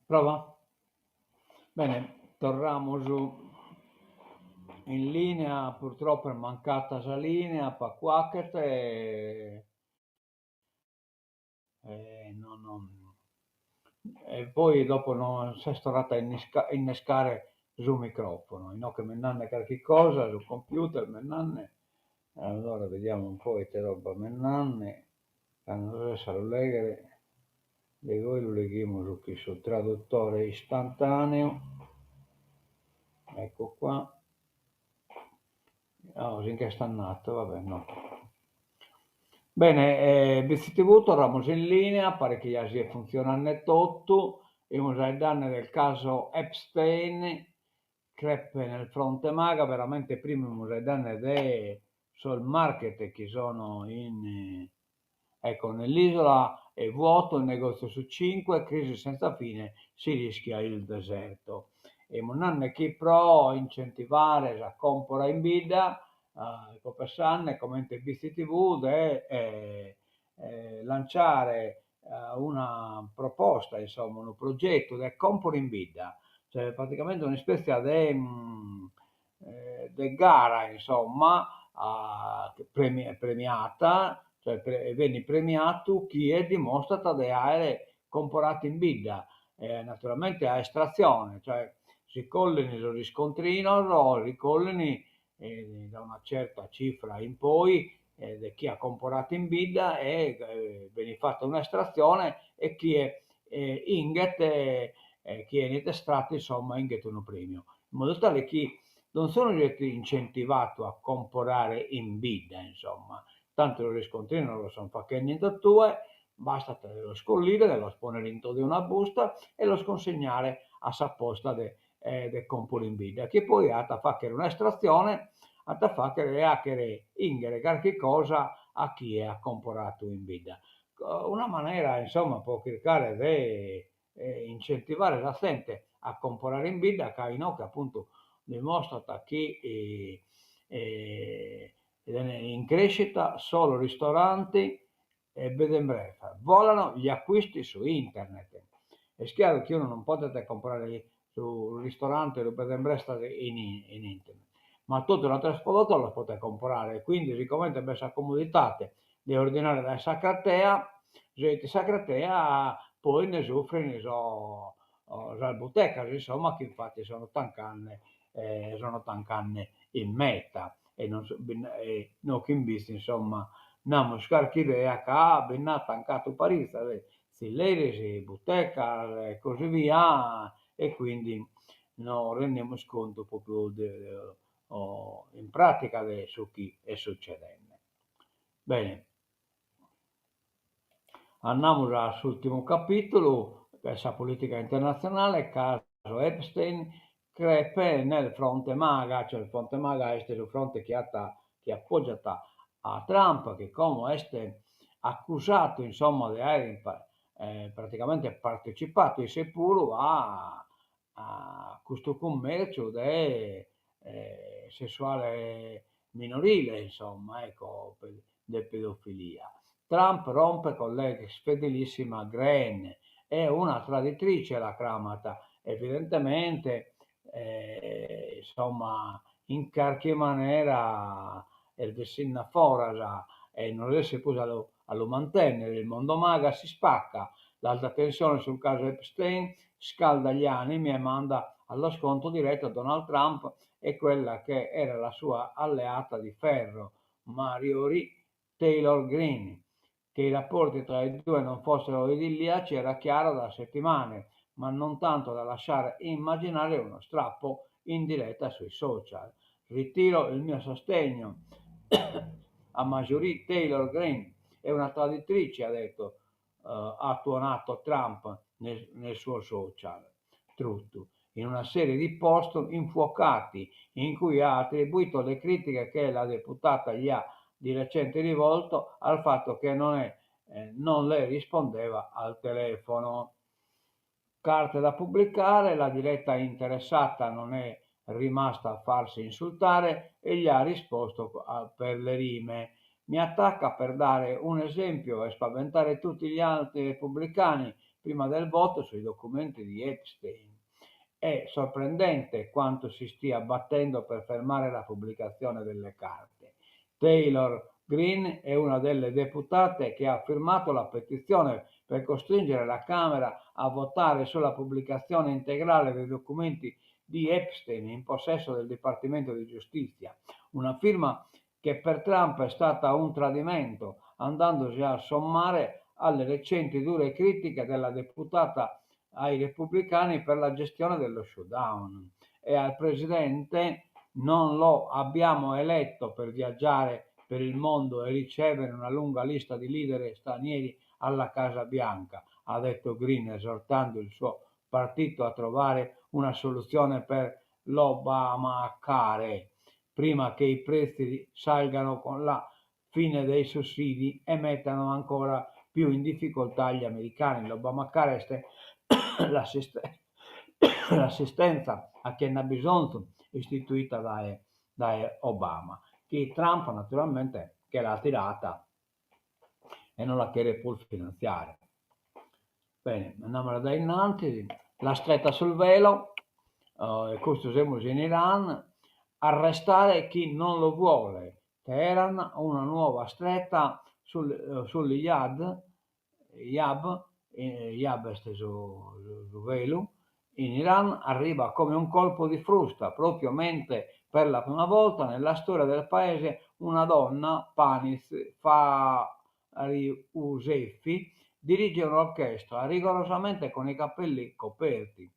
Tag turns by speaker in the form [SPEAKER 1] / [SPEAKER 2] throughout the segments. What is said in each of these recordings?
[SPEAKER 1] Prova. Bene, torramus in linea, purtroppo est mancata sa linea, pacu 'achet e e non e poi dopo non s'est torratu a innescare su microfono, inoghe m'est nande carchi cosa, su computer m'est nande, allora vediamo un po' ite roba m'est nande, cando resesso a lu leghere, de goi lu leghimus chin su traduttore istantaneu, ecco qua, oh si nch'est andatu, va bè no. Bene, BTV torramus in linea, paret chi ja siet funtzionande totu, imus faeddande del caso Epstein, crepe nel fronte Maga, veramente primu imus faeddande de sos market chi sono in ecco nell'isola è vuoto un negozio su cinque, crisi senza fine, si rischia il deserto. Imus nande chi pro incentivare sa compora in bidda Apo pessande comente BTV de lanciare una proposta, insomma, unu progetu de compora in bidda, cioè praticamente un'ispètzia de de gara, insomma, premiata, cioè benit premiatu chie dimostrat de aere comporadu in bidda, naturalmente a estrazione, cioè si collin sos iscontrinos, si collin da una certa cifra in poi de chie at comporadu in bidda e benit fata un'estrazione e chie 'inghet chie 'enit estratu insomma 'inghet unu premiu, in modu tale chi donzunu siet incentivadu a comporare in bidda insomma, tantu sos iscontrinos los son faghende in totue, bastat de los collire, de los ponnere intro de una busta e los cunsignare a sa posta de de compora in bidda, chi poi at a faghere un'estratzione, at a faghere e 'achere 'inghere carchi cosa a chie at comporadu in bidda. Una manera insomma pro chircare de incentivare sa zente a comporare in bidda ca inoghe appuntu dimostrat chi in crescita solo ristoranti e bed and breakfast, volano gli acquisti su internet. Est chiaru chi unu non podet comporare su ristorante o su bed and breakfast in in internet, ma totu sos ateros prodottos los podet comporare e quindi sigomente b'est sa comodidade de ordinare dae sa cratea, sa cratea poi nde sufrin sos sas butecas insomma chi infatti sono tancande sono tancande in meta e non e no chi in Bitzi insomma nd'amus carchi idea ca bi nd'at tancadu paritzas, tzilleris, butecas e così via e quindi nos rendimus contu propriu de in pratica de su chi est succedende. Bene, andamus a s'urtimu capitulu de sa politica internatzionale, caso Epstein, crepe nel fronte Maga, cioè il fronte Maga est su fronte chi at chi appoggiat a Trump, chi como est accusadu insomma de aere praticamente partecipadu isse puru a a custu cummerciu de sessuale minorile insomma ecco de pedofilia. Trump rompe con l'ex fedelissima Greene, è una traditrice la cramat, evidentemente insomma in carchi manera est bessinde a foras e non resessit prus a lu a lu mantennere, il mondo Maga si spacca, l'alta tensione sul caso Epstein scalda gli animi e manda allo scontro diretto Donald Trump e quella che era la sua alleata di ferro, Marjorie Taylor Greene. Che i rapporti tra i due non fossero idilliaci era chiaro da settimane, ma non tanto da lasciare immaginare uno strappo in diretta sui social. Ritiro il mio sostegno a Marjorie Taylor Greene, è una traditrice, ha detto, ha tuonato Trump nel, nel suo social Truth, in una serie di post infuocati in cui ha attribuito le critiche che la deputata gli ha di recente rivolto al fatto che non, è, eh, non le rispondeva al telefono. Carte da pubblicare, la diretta interessata non è rimasta a farsi insultare e gli ha risposto per le rime. Mi attacca per dare un esempio e spaventare tutti gli altri repubblicani. prima del voto sui documenti di Epstein. È sorprendente quanto si stia battendo per fermare la pubblicazione delle carte. Taylor Greene è una delle deputate che ha firmato la petizione per costringere la Camera a votare sulla pubblicazione integrale dei documenti di Epstein in possesso del Dipartimento di Giustizia. Una firma che per Trump è stata un tradimento, andandosi a sommare alle recenti dure critiche della deputata ai repubblicani per la gestione dello shutdown. E al presidente non lo abbiamo eletto per viaggiare per il mondo e ricevere una lunga lista di leader stranieri alla Casa Bianca, ha detto Greene, esortando il suo partito a trovare una soluzione per l'Obamacare prima che i prezzi salgano con la fine dei sussidi e mettano ancora più in difficoltà gli americani. L'Obamacare est l'assistenza a chie nd'at bisonzu istituita dae dae Obama, chi Trump naturalmente che l'at tirata e non la cheret prus finantziare. Bene, andamus a dae innantis, la stretta sul velo, custu semus in Iran, arrestare chi non lo vuole, Teheran una nuova stretta sul sull'hijab, hijab, hijab est su su velu, in Iran arriva come un colpo di frusta, proprio mentre per la prima volta nella storia del paese una donna, Paniz Fariusefi, dirige un'orchestra rigorosamente con i capelli coperti.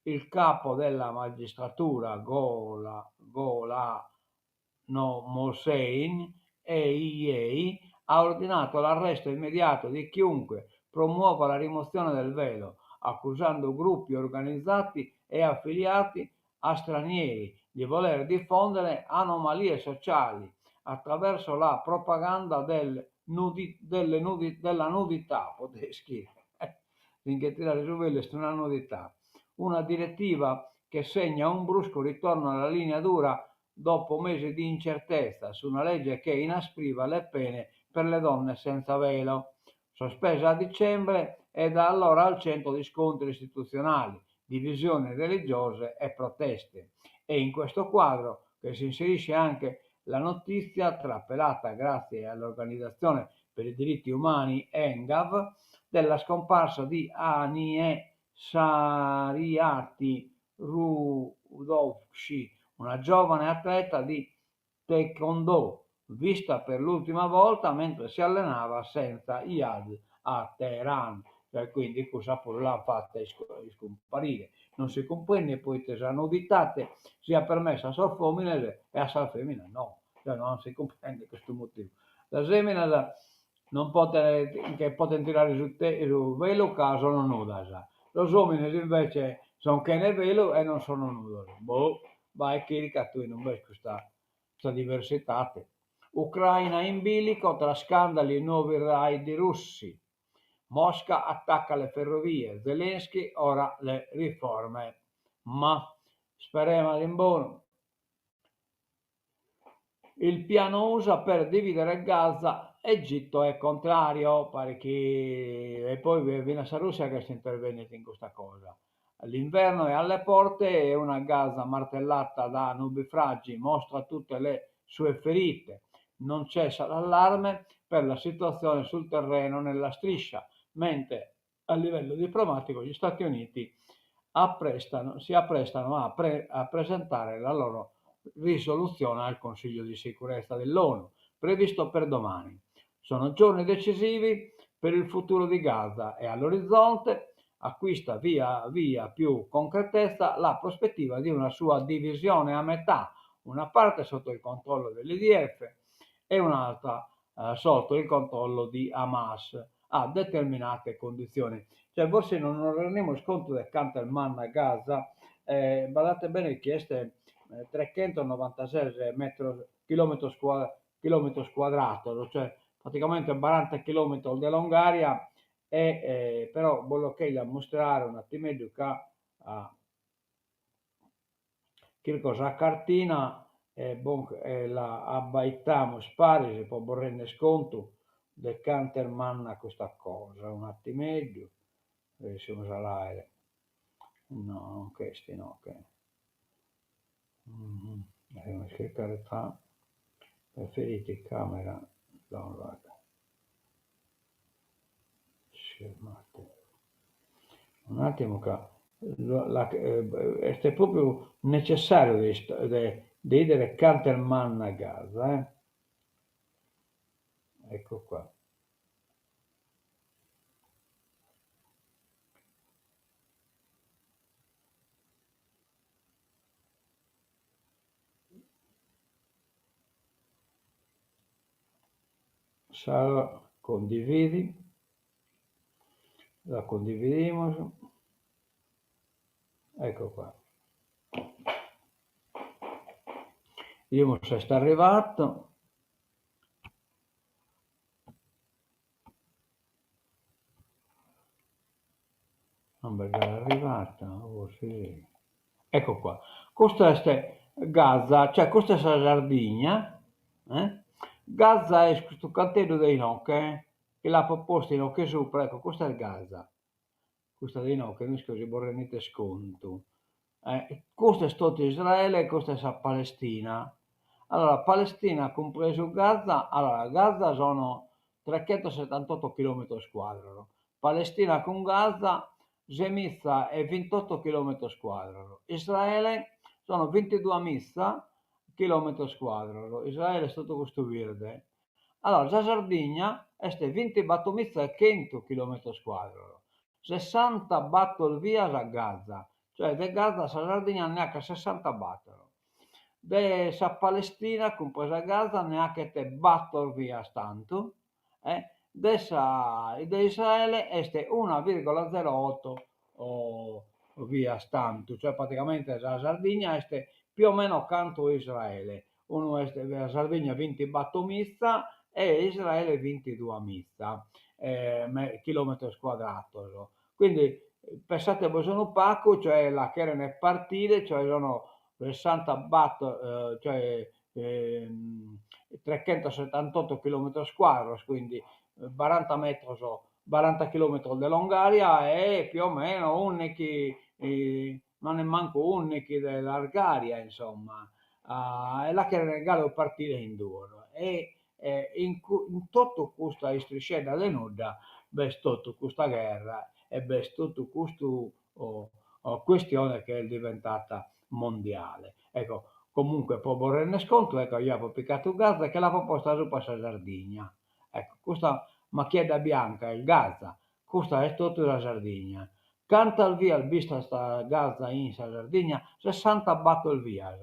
[SPEAKER 1] Il capo della magistratura Gola Gholamhossein Ejei ha ordinato l'arresto immediato di chiunque promuova la rimozione del velo, accusando gruppi organizzati e affiliati a stranieri di voler diffondere anomalie sociali attraverso la propaganda del nudi, delle nudi, della nudità, poteis scrivere, si nche tirare su velu est una nudità, una direttiva che segna un brusco ritorno alla linea dura dopo mesi di incertezza su una legge che inaspriva le pene per le donne senza velo, sospesa a dicembre e da allora al centro di scontri istituzionali, divisioni religiose e proteste. È in questo quadro che si inserisce anche la notizia, trapelata grazie all'organizzazione per i diritti umani Hengaw, della scomparsa di Anieh Shariati Rudofshi, una giovane atleta di taekwondo, vista per l'ultima volta mentre si allenava senza hijab a Teheran. Cioè, quindi cussa puru l'ant fata iscumparire. Non si cumprendet poite sa nudidade siat permessa a sos omines e a sas feminas no. Cioè non si cumprendet custu motivu. Sas feminas non podent nche podent tirare su su velu ca sono nudas, sos omines invece son chene velu e non sono nudos. Boh, bae chirca tue inue b'est custa custa diversitate. Ucraina in bilico tra scandali e nuovi raid russi. Mosca attacca le ferrovie, Zelensky ora le riforme. Ma speremus in bonu. Il piano Usa per dividere Gaza, Egitto è contrario, paret chi e poi finas sa Russia ch'est intervennida in custa cosa. L'inverno è alle porte e una Gaza martellata da nubifragi mostra tutte le sue ferite. Non cessa l'allarme per la situazione sul terreno nella striscia, mentre a livello diplomatico gli Stati Uniti apprestano, si apprestano a, pre, a presentare la loro risoluzione al Consiglio di sicurezza dell'ONU, previsto per domani. Sono giorni decisivi per il futuro di Gaza e all'orizzonte acquista via via più concretezza la prospettiva di una sua divisione a metà, una parte sotto il controllo dell'IDF e un'altra sotto il controllo di Hamas, a determinate condizioni. Cioè forse non nos rendimus contu de cantu est manna Gaza, badate bene chi est trechentonovantoses metros chilometros chilometros cuadrados, cioè praticamente baranta chilometros de longària e però bos lu cherjo ammustrare un'attimeddu ca chirco sa cartina e bon e la abbaitamus paris po bos render contu de cantu est manna custa cosa, un'attimeddu. Resessimus a l'àere. No, non nch'est inoghe. Devimus chircare tra preferiti camera download. Schermate. Un attimo ca est propriu necessariu de de 'idere cantu est manna Gaza eh. Ecco qua. Sa condividi, la condividimus, ecco qua. Bidimus si est arrivatu. Non b'est galu arrivata, forsis si. Ecco qua, custa est Gaza, cioè custa est sa Sardigna, eh, Gaza est custu canteddu de inoghe, chi l'apo postu inoghe supra, ecco custa est Gaza, custa de inoghe, no isco si bos rendides contu, eh, custu est totu Israele e custa est sa Palestina. Allora, Palestina cumpresu Gaza, allora Gaza sono trechentosettantotto chilometros cuadros, Palestina cun Gaza semitza e vintotto chilometros cuadros, Israele sono vintiduamitza chilometros cuadros, Israele est totu custu birde. Allora sa Sardigna est vintibattomitza e chentu chilometros cuadros, sessantabattor vias a Gaza, cioè de Gaza a sa Sardigna nde 'achet sessantabattor, de sa Palestina cumpresa Gaza nde 'achet battor vias tantu e de sa de Israele est una virgola zero otto vias tantu, cioè praticamente sa Sardigna est più o meno cantu Israele, unu est sa Sardigna vintibattomitza e Israele vintiduamitza chilometros cuadrados, quindi pensate bos unu pagu, cioè la cheren partire, cioè sono sessantabattor cioè trechentosettantotto chilometros cuadros, quindi baranta metros, baranta chilometros de longaria e più o meno undighi, ma nemmancu undighi de largaria, insomma, e la cheren galu partire in duos e in totu custa istriscedda de nudda b'est totu custa gherra e b'est totu custu questione chi est diventata mondiale. Ecco, comunque po bos render contu, ecco, eo apo picatu Gaza e che l'apo posta supra sa Sardigna. Ecco, custa macchiedda bianca est Gaza, custa est totu sa Sardigna. Cantas vias b'istat Gaza in sa Sardigna? Sessantabattor vias.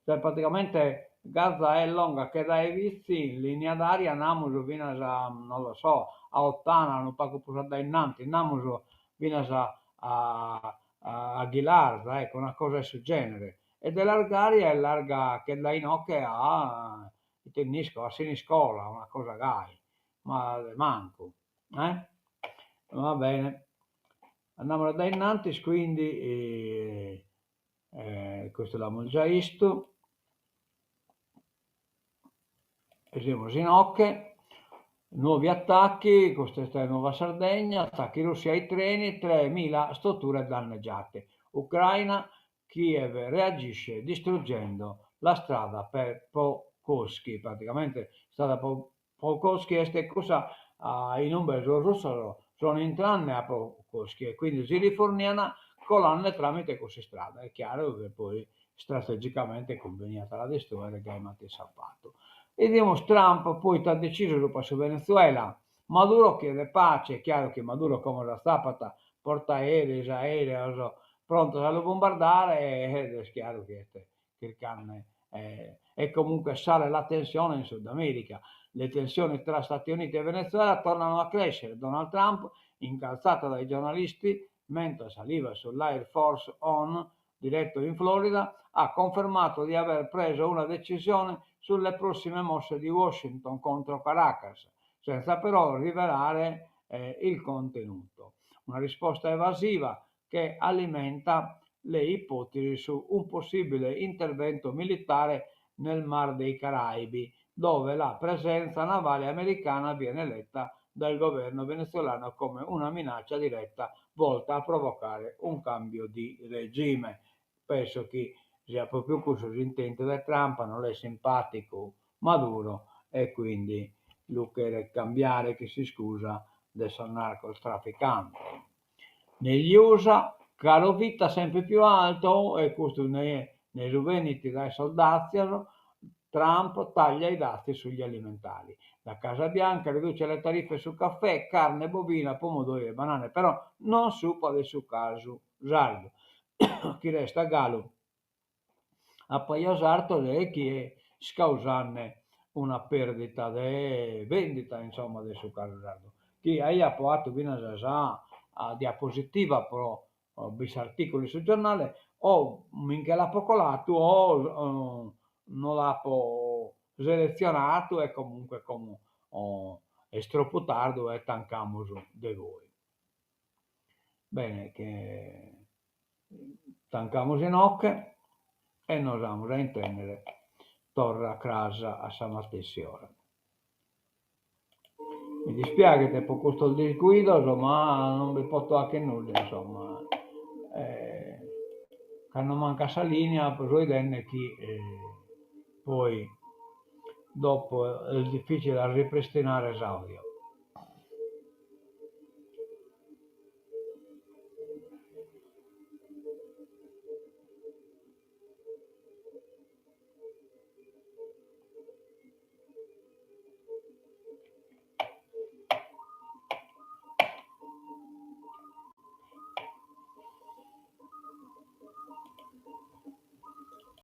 [SPEAKER 1] Cioè praticamente Gaza est longa che dae Vitzi in linea d'aria namus finas a, non lo so, a Ottana, unu pagu prus a dae innanti, namus finas a a Ghilarza, ecco, una cosa 'e su genere. E de largaria est larga che dae inoghe a, ite nd'isco, a Siniscola, una cosa gai, ma de mancu, eh. Va bene, andamus a dae innantis quindi Custu l'amus già 'istu. E semus inoche. Nuovi attacchi, custa est Nuova Sardegna, attacchi russi ai treni, tremila strutture danneggiate. Ucraina, Kiev reagisce distruggendo la strada per Pokrovsk, praticamente strada Pokrovsk est cussa in umbe sos russos sono intrande a Pokrovsk e quindi si rifornian colande tramite cussa istrada, est chiaru che poi strategicamente cumbeniat a la distruere gai matessi at fatu. 'Idimus Trump poi ite at decisu subra su Venezuela, Maduro chiede pace, est chiaru chi Maduro como s'atzapat portaereos, aereos prontos a lu bombardare e est chiaru chi est chircande e comunque sale la tensione in Sud America. Le tensioni tra Stati Uniti e Venezuela tornano a crescere. Donald Trump, incalzato dai giornalisti mentre saliva sull'Air Force One diretto in Florida, ha confermato di aver preso una decisione sulle prossime mosse di Washington contro Caracas, senza però rivelare il contenuto. Una risposta evasiva che alimenta le ipotesi su un possibile intervento militare nel Mar dei Caraibi, dove la presenza navale americana viene letta dal governo venezuelano come una minaccia diretta Volta a provocare un cambio di regime. Penso chi siat pròpiu cussu s'intentu de Trump, no l'est simpàticu Maduro e quindi lu cheret cambiare chin s'iscusa de sos narcotrafficantes. Negli Usa, caro vita sempre più alto e custu news benit dae sos dàtzios, Trump taglia i dazi sugli alimentari. La Casa Bianca riduce le tariffe su caffè, carne bovina, pomodori e banane, però non supra de su casu sardu, chi restat galu a prejos artos e chi est causande una perdita de vendita insomma de su casu sardu, chi aia apo atu finas sa diapositiva pro bi s'articulu in su giornale, o mi nche l'apo colatu o no l'apo seletzionadu e comunque como est tropu tardu e tancamus de goi. Bene, tancamus inoche e nos amus a intèndere torra cras a sa matessi ora. Mi dispiaghet pro custos disguidos, ma non bi poto fagher nudda, insomma, cando mancat sa linea so 'idende chi poi dopo est difficile a ripristinare s'audio.